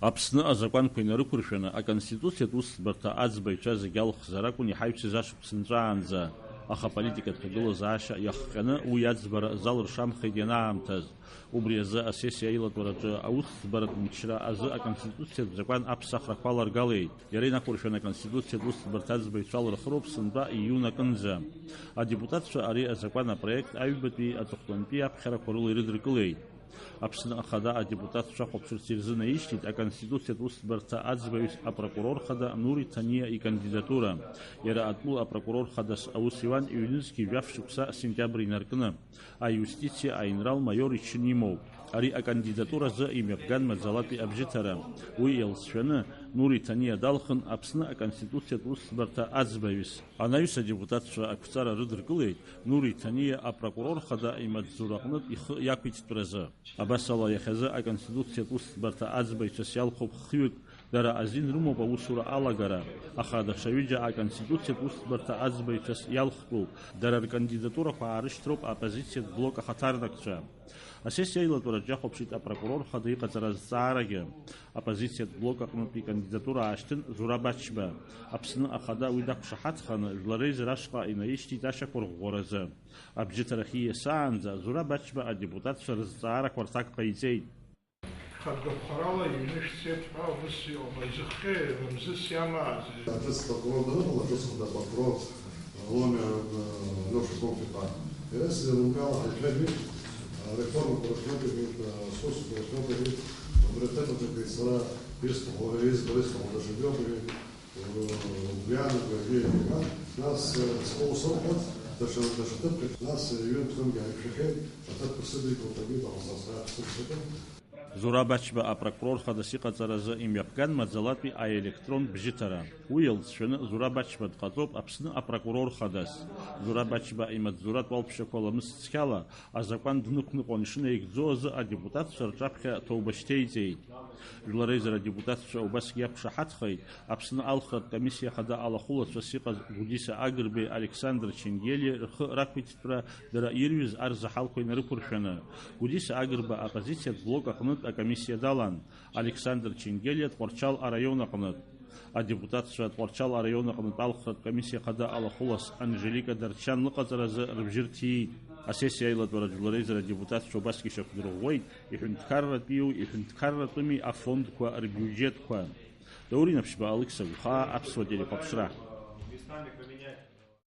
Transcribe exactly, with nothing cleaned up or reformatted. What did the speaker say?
Аԥсны азакәанқәа инарықәыршәаны, Аконституциатә усӡбарҭа аӡбаҩцәа зегьы алхзар акәын иҳаҩсыз ашықәс нҵәаанӡа, аха аполитикатә ҭагылазаашьа иахҟьаны уи аӡбара залыршамхеит ианаамҭаз. Убри азы асессиа аилатәараҿы аусӡбаратә мчра азы Аконституциатә закәан аԥсахрақәа аларгалеит. Иара инақәыршәаны Аконституциатә усӡбарҭа аӡбаҩцәа алырхыроуп сынтәа июн акынӡа. Адепутатцәа ари азакәан апроект аҩбатәи аҵыхәтәантәи аԥхьарақәа рыла ирыдыркылеит. Аԥсны Ахада адепутатцәа ахәаԥшырц ирзынаишьҭит Аконституциатә усӡбарҭа аӡбаҩыс апрокурор хада Нури Ҭаниа икандидатура. Иара атәыла апрокурор хадас аус иуан ҩнызқьи жәаф шықәса сентиабр инаркны, аиустициа аинрал-маиор ичын имоуп. Ари акандидатура азы имҩаԥган маӡалатәи абжьыҭара. Уи иалҵшәаны Нури Ҭаниа далхын Аԥсны Аконституциатә усӡбарҭа аӡбаҩыс. Анаҩс адепутатцәа ақәҵара рыдыркылеит Нури Ҭаниа апрокурор хада имаҵзураҟнытә ихы иақәиҭтәразы. Абас ала, иахьазы Аконституциатә усӡбарҭа аӡбаҩцәас иалхуп хҩык, дара азин рымоуп аусура алагара, аха даҽа ҩыџьа Аконституциатә усӡбарҭа аӡбаҩцәас иалхтәуп, дара ркандидатурақәа аарышьҭроуп аоппозициатә блок ахаҭарнакцәа. Асессиа аилатәараҿ иахәаԥшит апрокурор хада иҟаҵара азҵаарагьы. Аоппозициатә блок аҟнытә икандидатура аашьҭын Зураб Ачба. Аԥсны Ахада уи дақәшаҳаҭханы, жәлар реизара ашҟа инаишьҭит ашьақәырӷәӷәаразы. Абжьыҭарахь ииасаанӡа Зураб Ачба адепутатцәа рызҵаарақәа рҭак ҟаиҵеит. Хатәгәаԥхарала иҩнышәҵеит ҳәа ус иҟоума, изыхҟьеи, мзызс иамаазеи? Аҭыҵ прокурор даныҟала, аҭыҵ хада апрокурор Ломиа, э, Леша Комкиԥа. Иара сзеилымкаауа ҳаицәажәеит, э, реформақәа рыхҟьоит, иҳәеит, э, асурсқәа рыхҟьоит, иҳәеит, абри аҭыԥаҿы сара исҭаху, избара исҭаху даҽакгьы ыҟоуп, иҳәеит. Убри аан, убри аиҳәеит, нас, э, схы усырхәоит, даҽа, даҽа ҭыԥк, нас, э, ҩынтә-хынтә ааиқәшәахьеит, аҭыԥқәа сыдикылт, агәы иҭаху са сара сыԥсыԥ. Зураб Ачба апрокурор хадас иҟаҵаразы имҩаԥган маӡалатәи аелектронтә бжьыҭара. Уи иалҵшәаны Зураб Ачба дҟаҵоуп Аԥсны апрокурор хадас. Зураб Ачба имаҵзуратә уалԥшьақәа ламыс цқьала азакәан днықәныҟәан ишынаигӡо азы адепутатцәа рҿаԥхьа ҭоуба шьҭеиҵеит. Жәлар реизара адепутатцәа убасгьы иақәшаҳаҭхеит Аԥсны алхратә комиссиа хада алахәылацәас иҟаз Гәдиса Агрбеи Александр Ченгелиеи рхы рақәиҭтәра дара ирҩыз арзаҳалқәа инарықәыршәаны. Гәдиса Агрба аоппозициатә блок аҟнытә акомиссиа далан, Александр Ченгелиа Тҟәарчал араион аҟнытә. Адепутатцәа Тҟәарчал араион аҟнытә алхратә комиссиа хада алахәылас Анжелика Дарчан лыҟаҵаразы рыбжьы рҭиит. Асессиа аилатәара жәлар реизара адепутатцәа убасгьы ишьақәдырӷәӷәеит иҳәынҭқарратәиу, иҳәынҭқарратәыми афондқәа рбиуџьетқәа. Даур Инаԥшьба, Алықьса Гәхаа, Аԥсуа телехәаԥшра.